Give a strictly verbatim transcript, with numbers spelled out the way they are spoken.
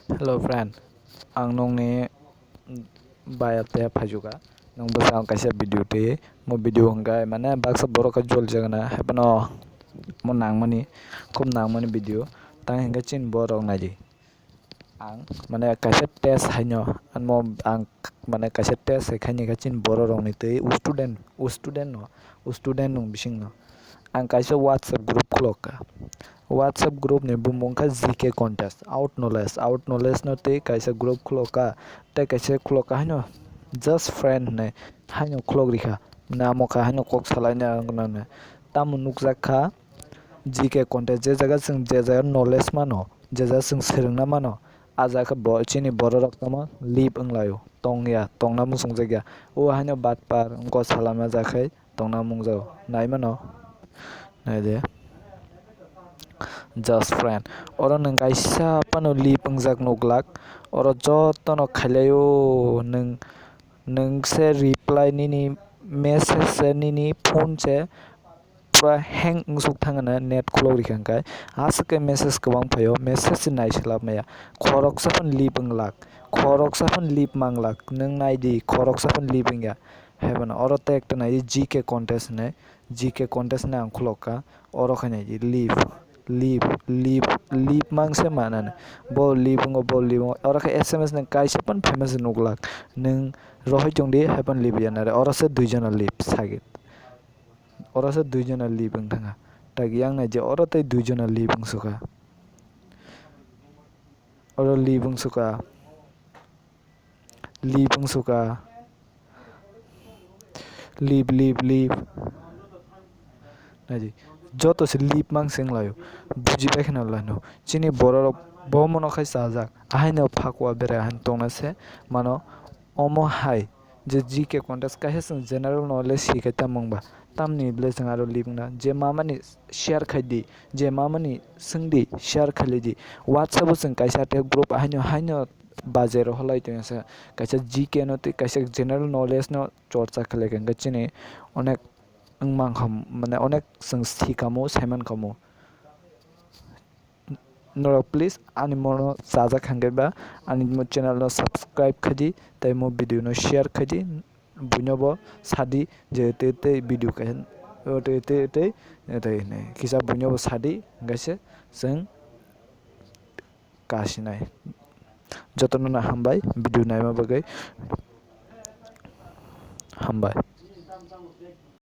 Hello friend, ang nungni bayap te phaijuka. Nung bwsang kaisa video twi, mo video hwnkhe mane baksa borok khe jol jagana, haiphano mo nangmani, khub nangmani video. Tang hwnkhe chini borok naidi. Ang mane kaisa test haino, anmo ang mane kaisa test hai khaini khe chini borok rokni twi, u student, u student no, u student nung bising no. Ang kaisa WhatsApp group khulok kha. WhatsApp group ni bumung kha G K contest, out knowledge, out knowledge no twi kaisa group khulok kha, tei kaisa khulok kha haino just friend hinwi haino khulok rikha. Namo kha haino kok salaina nangkuknani. Tamo nukjak kha G K contest, je jaga chwng je jaga knowledge mano, je jaga chwng swrwngna mano, a jaga khe bo chini borok rok tamo lip wnglaio, tongya, tongna muchungjakya. O haino batpar wngkha salama jakhai tongna mungjago. Naimano? Naidi. Just friend. Oro nwng kaisa phano lip wngjak nuklak. Oro jotono khailaio nwng, nwng se reply nini message se nini phone se pura hang wngsuk thangna net khulok rikha hwnkhe aswk khe message kwbang phaio, message se naisolab maya. Khoroksa phano lip wnglak, khoroksa phano lip manglak, nwng naidi khoroksa phano lip wngya. Haiphano oro tei ekta nai G K contest hinwi, G K contest hinwi ang khulok kha. Oro khe nai di lip, lip, lip, lip mang se manani. Bo lip wngo, bo lip wngo. Oro khe S M S ni kaisa phano famous nuklak. Nwng rohoi tong di, hai phano lip ya nare. Oro se dui jona lip sagit. Oro se dui jona lip wng thangkha. Tak yang nai je oro tei dui jona lip wng sukha. Oro lip wng sukha. Lip wng sukha. Lip, lip, lip. Naidi. Joto se lip mang se wnglaio. Buji bai kheno laino. Chini borok rok bo mono khai chajak. Ahaino phakwa bere ahan tongna se mano. Omo hai je G K contest kaisa chwng general knowledge si khai tamo wngba. Tamni bwle chwng aro lip wngna. Je mamani share khai di, je mamani swng di, share khai lai di. WhatsApp o chwng kaisa tei group ahaino haino bajer holai tongya se kaisa G K no tei kaisa general knowledge no chorcha khlai kha, hwnkhe chini onek wngmang kha, mane onek chwng si kha mo, sai man kha mo. Norok please ani mono chajak hwnkhe ba ani mo channel no subscribe khai di tei mo video no share khai di, buino bo sadi je tei tei video kaisa tei tei tei tei hinwi kisa buino bo sadi hwnkhe se chwng kasinai. Jotono no hambai video naima bagwi. Hambai.